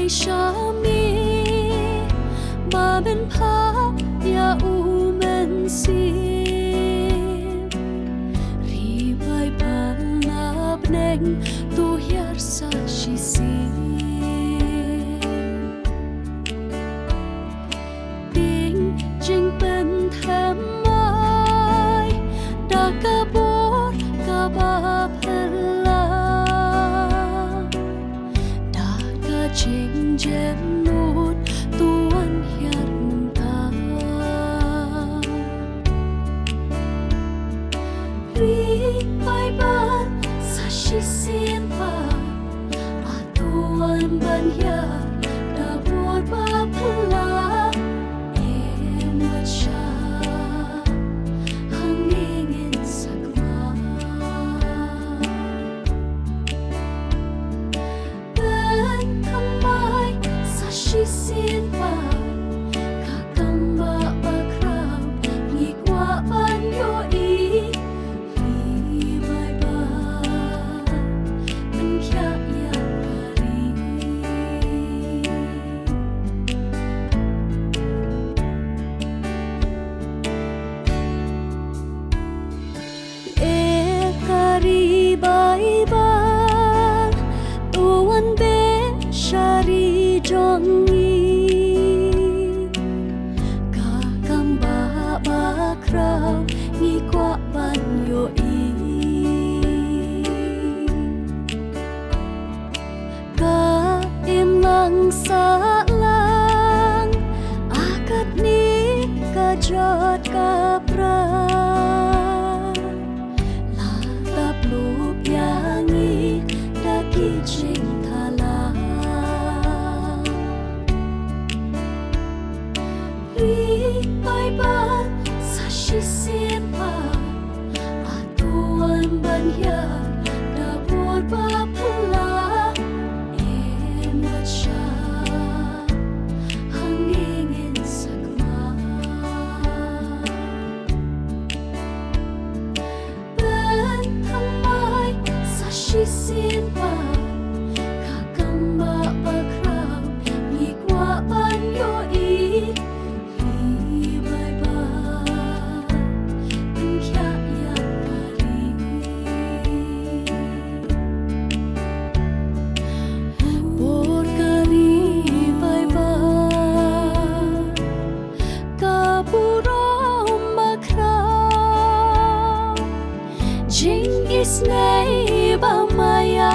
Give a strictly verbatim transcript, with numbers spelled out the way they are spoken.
Shami ba men pha ïa u Mynsiem. Ri bai ban na bneng, to hiar sa shisien. Ding jingpynthymmai da ka bor kaba phylla, da ka jingjemnud, to wan hiar mynta. Ri bai ban sa shisien pat, to wan ban hiar da bor ba phylla. Em wat shah hangne, ngin sa kmen. Pynthymmai sa shisien pat, ka kam ba bakhraw ngi kwah ban ïohi. Ri bai ban pynkhiah ïa ka ri. E ka ri bai ban, to wan beh sha ri jong ngi. Ka kam ba bakhraw ngi kwah ban ïohi. Ka imlang sahlang, ha katne ka jot ka pra, la tap lup ïa ngi da ki jingthala. Ri bai ban sa shisien pat, to wan ban hiar da bor ba phylla. Em wat shah hangne, ngin sa kmen. Pynthymmai sa shisien pat, ka kam ba bakhraw ngi kwah ban ïohi. Ri bai ban pynkhiah ïa ka ri. Bor ka ri bai ban, ka burom bakhraw, jingisynei ba maïa.